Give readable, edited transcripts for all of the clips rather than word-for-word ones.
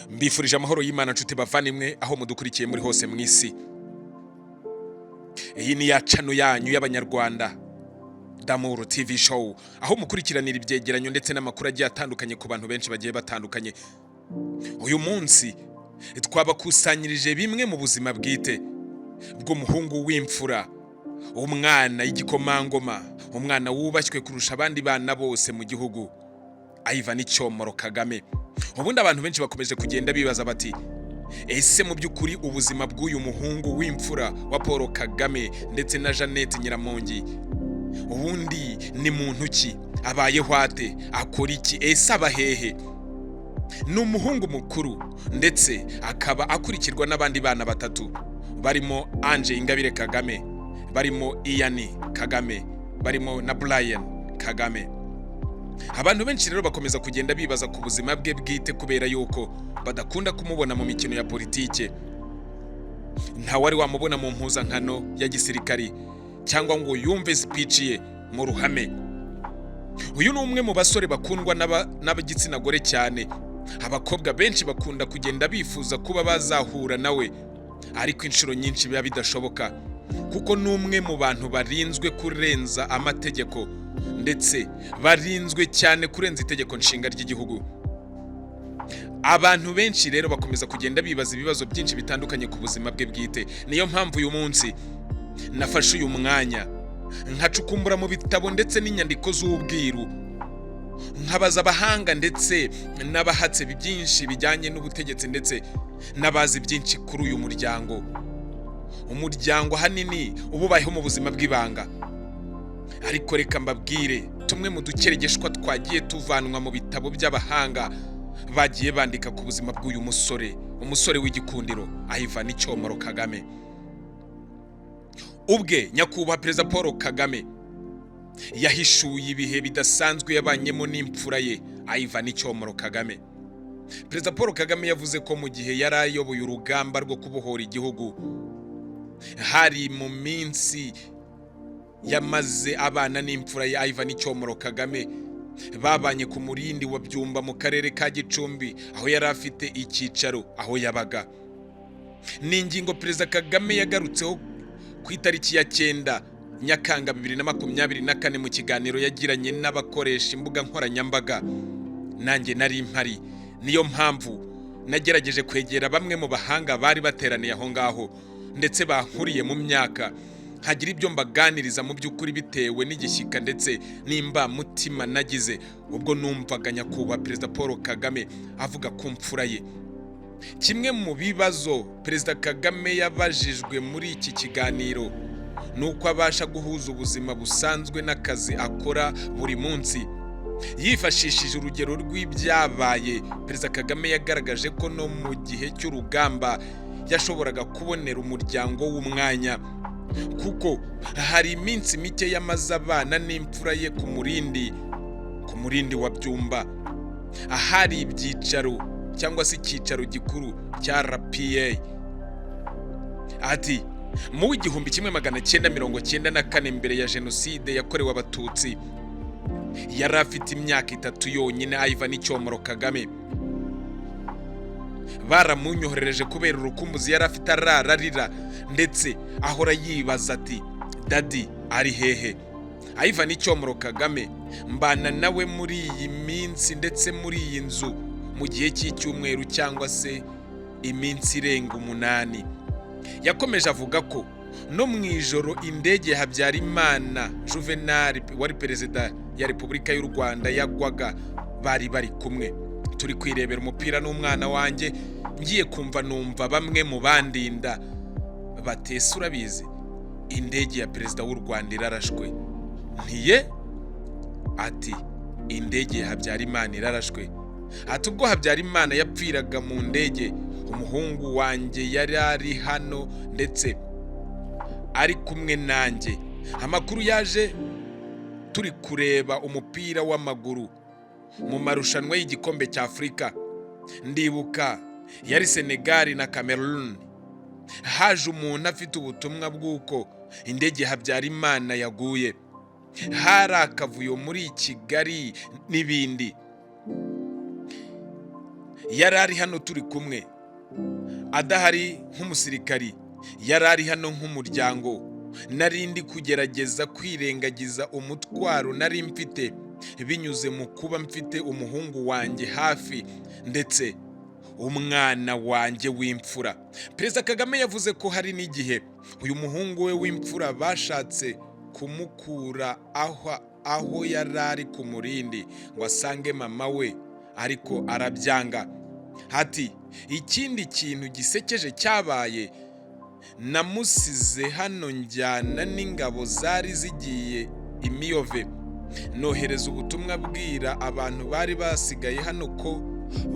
Mbifurije amahoro y'Imana, nshuti bavandimwe, aho mudukurikiye muri hose mu isi. Iyi ni ya channel yanyu y'Abanyarwanda, Damuru TV Show, aho mukurikiranira ibyegeranyo ndetse n'amakuru agiye atandukanye ku bantu benshi bagiye batandukanye. Uyu munsi twabakusanyirije bimwe mu buzima bwite bw'umuhungu w'imfura, umwana y'igikomangoma, umwana wubashywe kurusha abandi bana bose mu gihugu, Ivan Cyomoro Kagame. Ubundi abantu benshi bakomeje kugenda bibaza bati: "Ese mu by'ukuri ubuzima bw'uyu muhungu w'imfura wa Paul Kagame ndetse na Jeannette Nyiramongi, ubundi ni muntu ki? Abayeho ate? Akora iki? Ese aba hehe?" Ni umuhungu mukuru, ndetse akaba akurikirwa n'abandi bana batatu barimo Ange Ingabire Kagame, barimo Ian Kagame, barimo na Brian Kagame. Abantu benshi rero bakomeza kugenda bibaza ku buzima bwe bwite, kubera yuko badakunda kumubona mu mikino ya politike. Ntawari wamubona mu mpuzankano ya gisirikari cyangwa ngo yumve speech ye mu ruhame. Uyu ni umwe mu basore bakundwa n'ab'igitsina gore cyane. Abakobwa benshi bakunda kugenda bifuza kuba bazahura nawe, ariko inshuro nyinshi biba bidashoboka, kuko ni umwe mu bantu barinzwe kurenza amategeko, ndetse barinzwe cyane kurenza Itegeko Nshinga ry'igihugu. Abantu benshi rero bakomeza kugenda bibaza ibibazo byinshi bitandukanye ku buzima bwe bwite. Niyo mpamvu uyu munsi nafashe uyu mwanya nkacukumbura mu bitabo ndetse n'inyandiko z'ubwiru, nkabaza abahanga ndetse n'abahatse byinshi bijyanye n'ubutegetsi, ndetse n'abazi byinshi kuri uyu muryango, umuryango ahanini uba ubayeho mu buzima bw'ibanga. Ariko reka mbabwire tumwe mu dukeregeshwa twagiye tuvanwa mu bitabo by'abahanga bagiye bandika ku buzima bw'uyu musore, umusore w'igikundiro, Ivan Cyomoro Kagame. Ubwe Nyakubahwa Perezida Paul Kagame yahishuye ibihe bidasanzwe yabanyemo n'imfura ye, Ivan Cyomoro Kagame. Perezida Paul Kagame yavuze ko mu gihe yari ayoboye urugamba rwo kubohora igihugu, hari mu minsi yamaze abana n'imfura ye, Ivan Cyomoro Kagame. Babanye ku Murindi wa Byumba mu karere ka Gicumbi, aho yari afite icyicaro, aho yabaga. Ni ingingo Perezida Kagame yagarutseho ku itariki ya 9 Nyakanga 2024 mu kiganiro yagiranye n'abakoresha imbuga nkoranyambaga. Nanjye nari mpari, niyo mpamvu nagerageje kwegera bamwe mu bahanga bari bateraniye aho ngaho, ndetse bankuriye mu myaka, hagira ibyo mbaganiriza. Mu by'ukuri, bitewe n'igishyika ndetse n'imbamutima nagize ubwo numvaga Nyakubahwa Perezida Paul Kagame avuga ku mfura ye. Kimwe mu bibazo Perezida Kagame yabajijwe muri iki kiganiro ni uko abasha guhuza ubuzima busanzwe n'akazi akora buri munsi. Yifashishije urugero rw'ibyabaye, Perezida Kagame yagaragaje ko no mu gihe cy'urugamba yashoboraga kubonera umuryango w'umwanya, kuko hari iminsi mike yamaze abana n'imfura ye ku Murindi wa Byumba, ahari ibyicaro cyangwa se icyicaro gikuru cya RPA. Ati: "Mu w'1994, mbere ya Jenoside yakorewe Abatutsi, yari afite imyaka 3 yonyine. Ivan Cyomoro Kagame baramunyoherereje kubera urukumbuzi yari afite, arara arira, ndetse ahora yibaza ati: 'Daddy ari hehe?' Ivan Cyomoro Kagame mbana nawe muri iyi minsi, ndetse muri iyi nzu, mu gihe cy'icyumweru cyangwa se iminsi irenga 8." Yakomeje avuga ko no mu ijoro indege ya Habyarimana Juvenal, wari Perezida ya Repubulika y'u Rwanda, yagwaga, bari bari kumwe. "Turi kwirebera umupira n'umwana wanjye, ngiye kumva numva bamwe mu bandinda batese: 'Urabizi, indege ya perezida w'u Rwanda irarashwe.' Ntiye?' Ati: 'Indege ya Habyarimana irarashwe.' Ati: 'Ubwo Habyarimana yapfiraga mu ndege, umuhungu wanjye yari ari hano, ndetse ari kumwe nanjye. Amakuru yaje turi kureba umupira w'amaguru mu marushanwa y'igikombe cya Afurika. Ndibuka yari Senegali na Cameroon. Haje umuntu afite ubutumwa bw'uko indege ya Habyarimana yaguye. Hari akavuyo muri Kigali n'ibindi." Yari ari hano turi kumwe, adahari nk'umusirikari, yari ari hano nk'umuryango. Nari ndi kugerageza kwirengagiza umutwaro nari mfite binyuze mu kuba mfite umuhungu wanjye hafi, ndetse umwana wanjye w'imfura." Perezida Kagame yavuze ko hari n'igihe uyu muhungu we w'imfura bashatse kumukura aho yari ari ku Murindi ngo asange mama we, ariko arabyanga. Ati: "Ikindi kintu gisekeje cyabaye, namusize hano njyana n'ingabo zari zigiye i Miyove, nohereza ubutumwa bwira abantu bari basigaye hano ko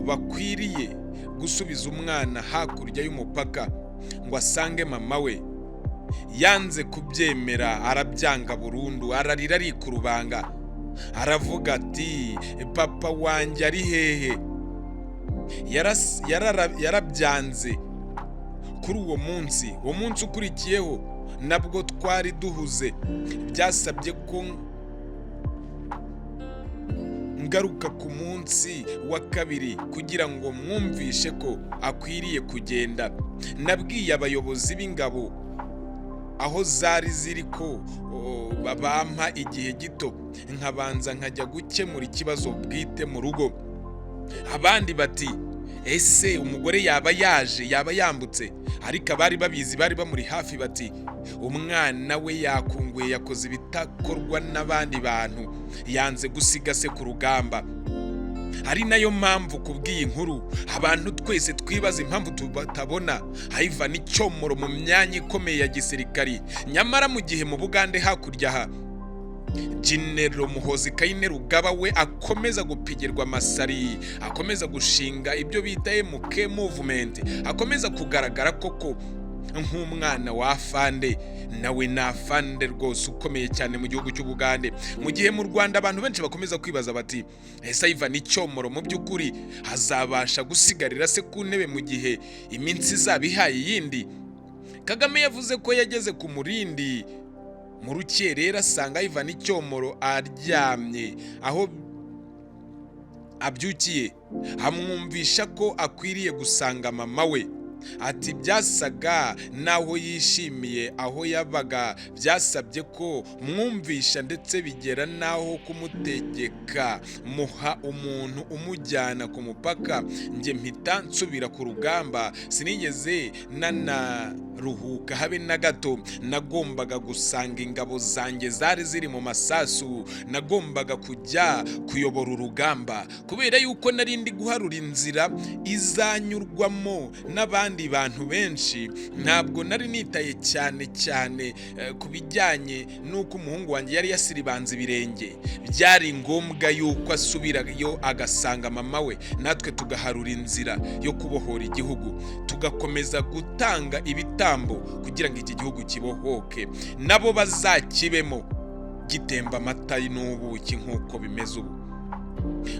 bakwiriye gusubiza umwana hakurya y'umupaka ngo asange mama we. Yanze kubyemera, arabyanga burundu, ararira, arikurubanga, aravuga ati: 'Papa wanjye ari hehe?' Yarabyanze kuri uwo munsi. Uwo munsi ukurikiyeho nabwo twari duhuze, byasabye ko ngaruka ku munsi wa kabiri kugira ngo mwumvishe ko akwiriye kugenda. Nabwiye abayobozi b'ingabo aho zari ziri ko bampa igihe gito nkabanza nkajya gukemura ikibazo bwite mu rugo. Abandi bati: 'Ese umugore yaba yaje, yaba yambutse?' Ariko abari babizi, bari bamuri hafi, bati: 'Umwana we yakunguye, yakoze ibitakorwa n'abandi bantu, yanze gusiga se ku rugamba.'" Ari nayo mpamvu kubw'iyi nkuru abantu twese twibaza impamvu tubatabona Ivan Cyomoro mu myanya ikomeye ya gisirikari, nyamara mu gihe mu Bugande hakurya aha General Muhozi Kainerugaba we akomeza gupigirwa amasari, akomeza gushinga ibyo bita MK movement, akomeza kugaragara koko nk'umwana wa afande, nawe ni afande rwose ukomeye cyane mu gihugu cy'Ubugande. Mu gihe mu Rwanda abantu benshi bakomeza kwibaza bati: "Ese Ivan Cyomoro mu by'ukuri azabasha gusigarira se ku ntebe mu gihe iminsi izaba ihaye iyindi?" Kagame yavuze ko yageze ku Murindi mu rukerera, asanga Ivan Cyomoro aryamye aho abyukiye, amwumvisha ko akwiriye gusanga mama we. Ati: "Byasaga n'aho yishimiye aho yabaga. Byasabye ko mwumvisha, ndetse bigera n'aho kumutegeka, muha umuntu umujyana ku mupaka, njye mpita nsubira ku rugamba. Sinigeze nanaruhuka habe na gato. Nagombaga gusanga ingabo zanjye zari ziri mu masasu, nagombaga kujya kuyobora urugamba, kubera yuko nari ndi guharura inzira izanyurwamo n'abandi bantu benshi. Ntabwo nari nitaye cyane cyane ku bijyanye n'uko umuhungu wanjye yari yasiribanze ibirenge. Byari ngombwa yuko asubirayo agasanga mama we, natwe tugaharura inzira yo kubohora igihugu, tugakomeza gutanga ibitambo kugira ngo iki gihugu kibohoke, nabo bazakibemo gitemba amata n'ubuki nk'uko bimeze ubu."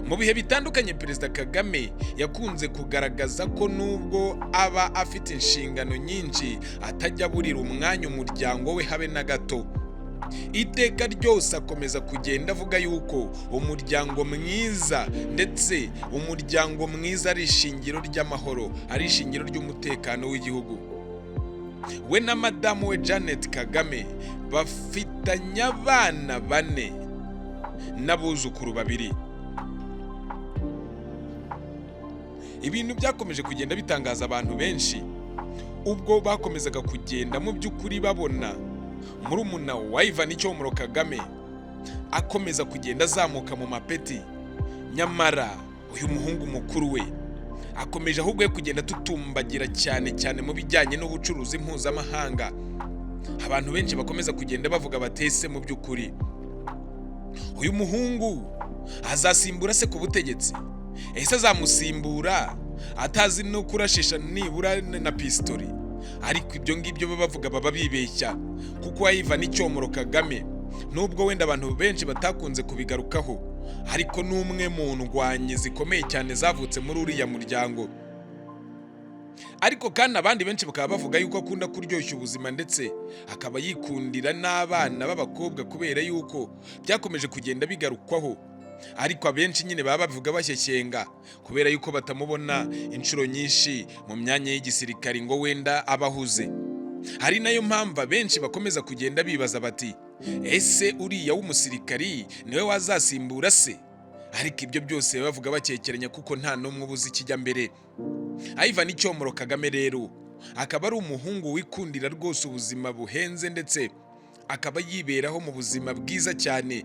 Mu bihe bitandukanye, Perezida Kagame yakunze kugaragaza ko nubwo aba afite inshingano nyinshi, atajya aburira umwanya umuryango we habe na gato. Iteka ryose akomeza kugenda avuga yuko umuryango mwiza, ndetse umuryango mwiza ari ishingiro ry'amahoro, ari ishingiro ry'umutekano w'igihugu. We na madamu we Janet Kagame bafitanye abana bane n'abuzukuru babiri. Ibintu byakomeje kugenda bitangaza abantu benshi ubwo bakomezaga kugenda mu by'ukuri babona murumuna wa Ivan Cyomoro Kagame akomeza kugenda azamuka mu mapeti, nyamara uyu muhungu mukuru we akomeje ahubwo yo kugenda tutumbagira cyane cyane mu bijyanye n'ubucuruzi mpuzamahanga. Abantu benshi bakomeza kugenda bavuga batese: "Mu by'ukuri uyu muhungu azasimbura se ku butegetsi? Ese azamusimbura atazi no kurashisha nibura na pistori?" Ariko ibyo ngibyo baba bavuga baba bibeshya, kuko Ivan Cyomoro Kagame, nubwo wenda abantu benshi batakunze kubigarukaho, ariko ni umwe mu ndwanyi zikomeye cyane zavutse muri uriya muryango. Ariko kandi abandi benshi bakaba bavuga yuko akunda kuryoshya ubuzima, ndetse akaba yikundira n'abana b'abakobwa, kubera yuko byakomeje kugenda bigarukwaho. Ariko abenshi nyine baba babivuga bashyeshyenga kubera yuko batamubona inshuro nyinshi mu myanya y'igisirikari ngo wenda abahuze. Hari nayo mpamvu abenshi bakomeza kugenda bibaza bati: "Ese uriya w'umusirikari niwe wazasimbura se?" Ariko ibyo byose bavuga bakekeranya kuko nta n'umwe ubuze ikijya mbere. Ivan Cyomoro Kagame rero akaba ari umuhungu wikundira rwose ubuzima buhenze, ndetse akaba yiberaho mu buzima bwiza cyane,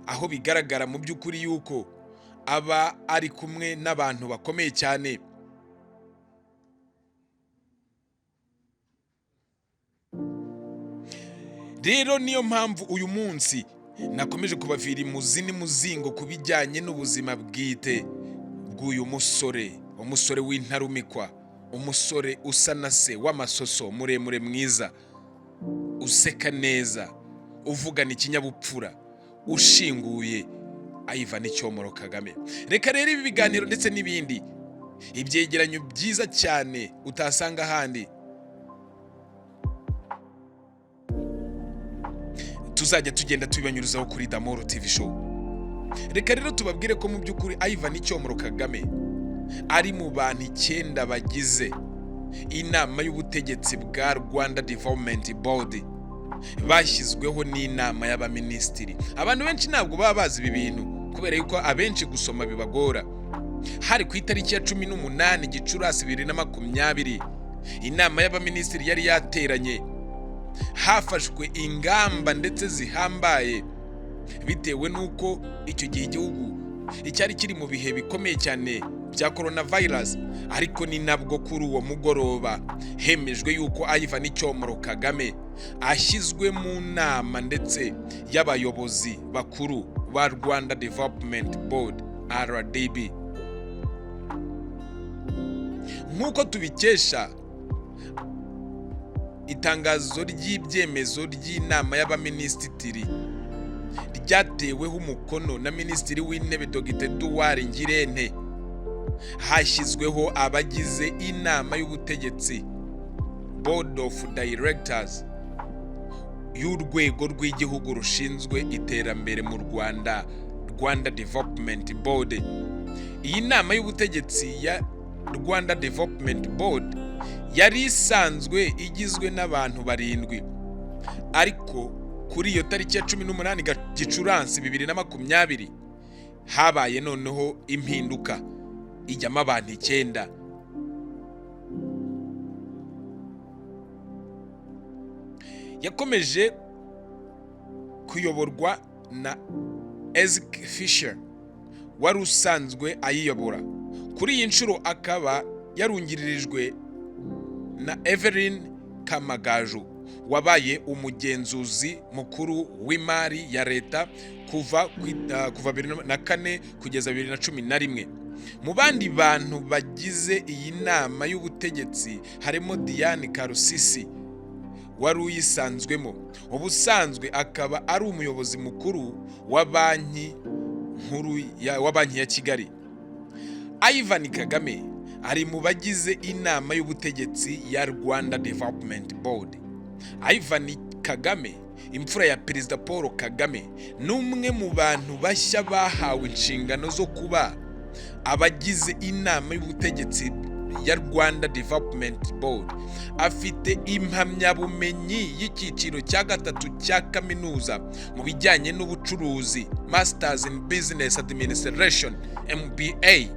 aho bigaragara mu by'ukuri yuko aba ari kumwe n'abantu bakomeye cyane. Rero niyo mpamvu uyu munsi nakomeje kubavira imuzi n'imuzingo ku bijyanye n'ubuzima bwite bw'uyu musore, umusore w'intarumikwa, umusore usa na se w'amasoso, muremure, mwiza, useka neza, uvugana ikinyabupfura, ushinguye, Ivan Cyomoro Kagame. Reka rero ibi biganiro ndetse n'ibindi ibyegeranyo byiza cyane utasanga ahandi tuzajya tugenda tubibanyurizaho kuri Damoro TV Show. Reka rero tubabwire ko mu by'ukuri Ivan Cyomoro Kagame ari mu bantu 9 bagize inama y'ubutegetsi bwa Rwanda Development Board, bashyizweho n'inama y'abaminisitiri. Abantu benshi ntabwo baba bazi ibi bintu kubera yuko abenshi gusoma bibagora. Hari ku itariki ya 18 Gicurasi 2020, inama y'abaminisitiri yari yateranye, hafashwe ingamba ndetse zihambaye bitewe n'uko icyo gihe igihugu icyari kiri mu bihe bikomeye cyane bya coronavirus. Ariko ni nabwo kuri uwo mugoroba hemejwe yuko Ivan Cyomoro Kagame ashyizwe mu nama ndetse y'abayobozi bakuru ba Rwanda Development Board, RDB. Nk'uko tubikesha itangazo ry'ibyemezo ry'inama y'abaminisitiri ryateweho umukono na Minisitiri w'Intebe Dr Edouard Ngirente, hashyizweho abagize inama y'ubutegetsi, Board of Directors, y'urwego rw'igihugu rushinzwe iterambere mu Rwanda, Rwanda Development Board. Iyi nama y'ubutegetsi ya Rwanda Development Board yari isanzwe igizwe n'abantu 7, ariko kuri iyo tariki ya 18 Gicurasi 2020 habaye noneho impinduka, ijyamo abantu 9. Yakomeje kuyoborwa na Ezik Fisher wari usanzwe ayiyobora, kuri iyi nshuro akaba yarungiririjwe na Evelyn Kamagaju wabaye umugenzuzi mukuru w'imari ya leta kuva 2004 kugeza 2011. Mu bandi bantu bagize iyi nama y'ubutegetsi harimo Diane Karusisi wari uyisanzwemo, ubusanzwe akaba ari umuyobozi mukuru wa banki nkuru wa Banki ya Kigali. Ivan Kagame ari mu bagize inama y'ubutegetsi ya Rwanda Development Board. Ivan Kagame, imfura ya Perezida Paul Kagame, ni umwe mu bantu bashya bahawe inshingano zo kuba abagize inama y'ubutegetsi ya Rwanda Development Board. Afite impamyabumenyi y'icyiciro cya 3 cya kaminuza mu bijyanye n'ubucuruzi, Masters in Business Administration, MBA,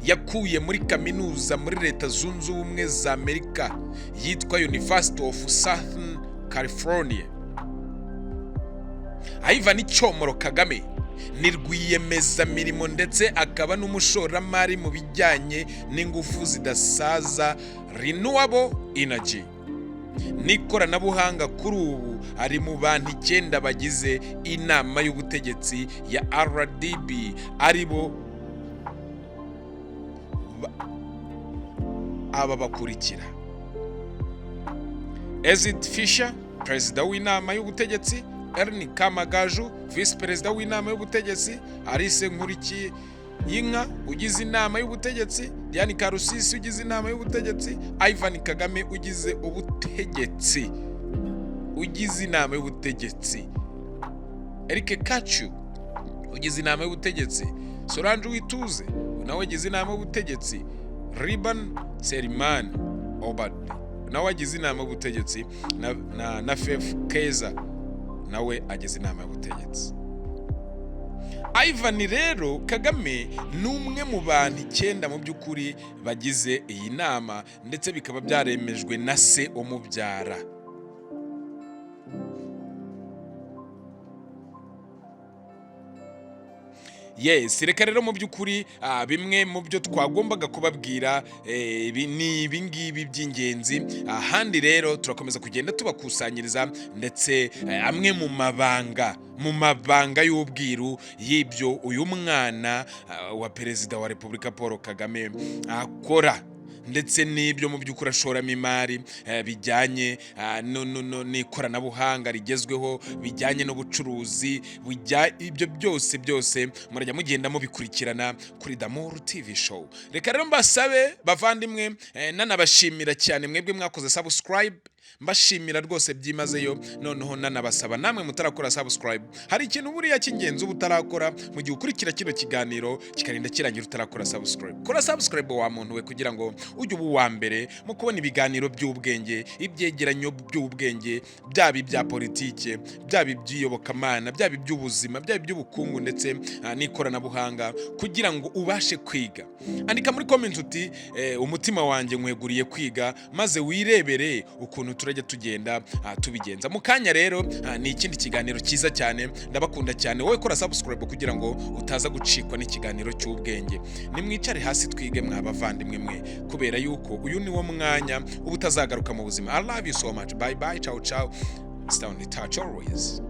yakuye muri kaminuza muri Leta Zunze Ubumwe za Amerika yitwa University of Southern California. Ivan Cyomoro Kagame ni rwiyemezamirimo ndetse akaba n'umushoramari mu bijyanye n'ingufu zidasaza, renewable energy, n'ikoranabuhanga. Kuri ubu ari mu bantu 9 bagize inama y'ubutegetsi ya RDB, aribo aba bakurikira: Ezid Fisher, perezida w'inama y'ubutegetsi; Ernie Kamagaju, visi perezida w'inama y'ubutegetsi; Alice Nkurikiyinka, ugize inama y'ubutegetsi; Diane Karusisi, ugize inama y'ubutegetsi; Ivan Kagame, ugize ubutegetsi, ugize inama y'ubutegetsi; Eric Kacu, Ugize inama y'ubutegetsi, Solange Uwituze nawe agize inama y'ubutegetsi, Riban Serimani Obad nawe agize inama y'ubutegetsi, na Fef Keza nawe agize inama y'ubutegetsi. Ivan rero Kagame ni umwe mu bantu 9 mu by'ukuri bagize iyi nama, ndetse bikaba byaremejwe na se umubyara. Yes, reka rero mu by'ukuri bimwe mu byo twagombaga kubabwira ni ibi ngibi by'ingenzi. Ahandi rero turakomeza kugenda tubakusanyiriza ndetse amwe mu mabanga y'ubwiru y'ibyo uyu mwana wa Perezida wa Repubulika Paul Kagame akora, ndetse n'ibyo mu by'ukuri ashoramo imari bijyanye n'ikoranabuhanga rigezweho, bijyanye n'ubucuruzi, ibyo byose byose murajya mugenda mubikurikirana kuri Damuru TV Show. Reka rero mbasabe bavandimwe, nanabashimira cyane mwebwe mwakoze subscribe, mbashimira rwose byimazeyo. Noneho nanabasaba namwe mutarakora subscribe, hari ikintu buriya cy'ingenzi uba utarakora mu gihe ukurikira kino kiganiro kikarinda kirangira utarakora subscribe. Kora subscribe wa muntu we, kugira ngo ujye uba uwa mbere mu kubona ibiganiro by'ubwenge, ibyegeranyo by'ubwenge, byaba ibya politike, byaba iby'iyobokamana, byaba iby'ubuzima, byaba iby'ubukungu ndetse n'ikoranabuhanga, kugira ngo ubashe kwiga. Andika muri comment uti "Umutima wanjye nkweguriye kwiga", maze wirebere ukuntu turajya tugenda tubigenza. Mu kanya rero ni ikindi kiganiro cyiza cyane. Ndabakunda cyane. Wowe kora subscribe kugira ngo utaza gucikwa n'ikiganiro cy'ubwenge. Nimwicare hasi twige, mwa bavandimwe mwe, kubera yuko uyu ni wo mwanya uba utazagaruka mu buzima. I love you so much. Bye bye, ciao ciao, stay on the touch always.